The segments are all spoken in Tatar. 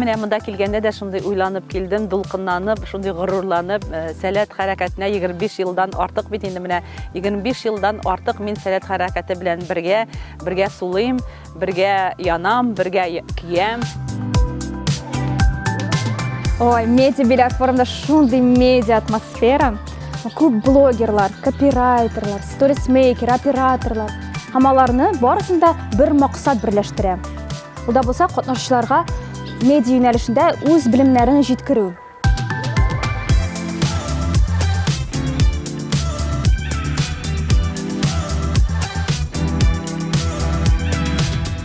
Менә монда килгәндә дә шундый уйланып килдем, дулкынланып, шундый горурланып, э, Сәләт хәрәкәтенә 25 елдан артык бит инде менә 25 елдан артык мин Сәләт хәрәкәте белән бергә, бергә сулыйм, бергә янам, бергә көям. Ой, медиа бильярд форумда шундый медиа атмосфера. Күп блогерлар, копирайтерлар, сторисмейкер, операторлар. Һәм аларны барысын да бер максат берләштерә. Ул да булса катнашучыларга медиа юнәлешендә үз белемнәрен җиткерү.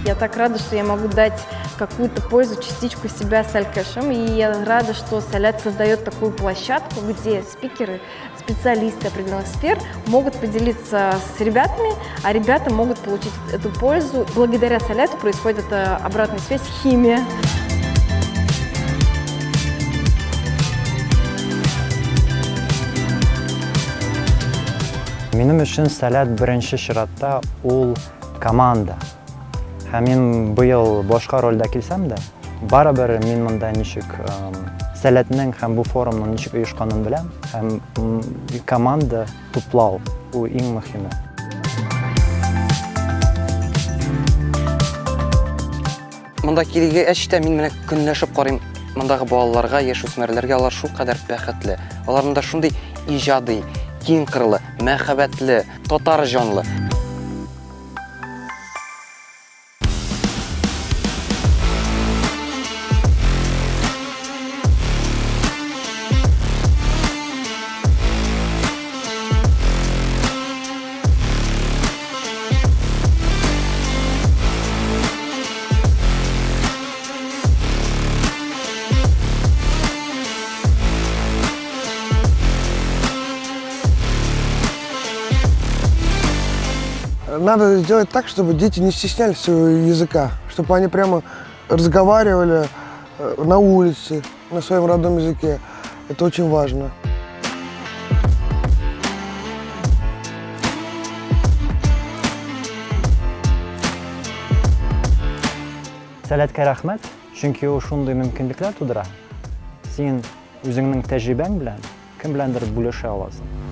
Я так рада, что я могу дать какую-то пользу, частичку себя с Алькашем. И я рада, что Салят создает такую площадку, где спикеры, специалисты определенных сфер могут поделиться с ребятами, а ребята могут получить эту пользу. Благодаря Саляту происходит эта обратная связь, химия. Минем өчен Сәләт беренче чиратта ул команда. Һәм мин быел башка рольдә килсәм дә, барыбер мин монда ничек Сәләтнең һәм бу форумның ничек оешканын беләм һәм команда туплау ул иң мөһиме. Монда килгәч тә мин менә көнләшеп карыйм мондагы балаларга, яшүсмерләргә, алар шулкадәр бәхетле. Алар монда шундый иҗади, киң кырлы, мәхәббәтле, татар җанлы. Надо сделать так, чтобы дети не стеснялись своего языка, чтобы они прямо разговаривали на улице, на своем родном языке. Это очень важно. Сәләткә рәхмәт, чөнки ул шундый мөмкинлекләр тудыра. Син үзеңнең тәҗрибәң белән кем беләндер бүлешә аласың.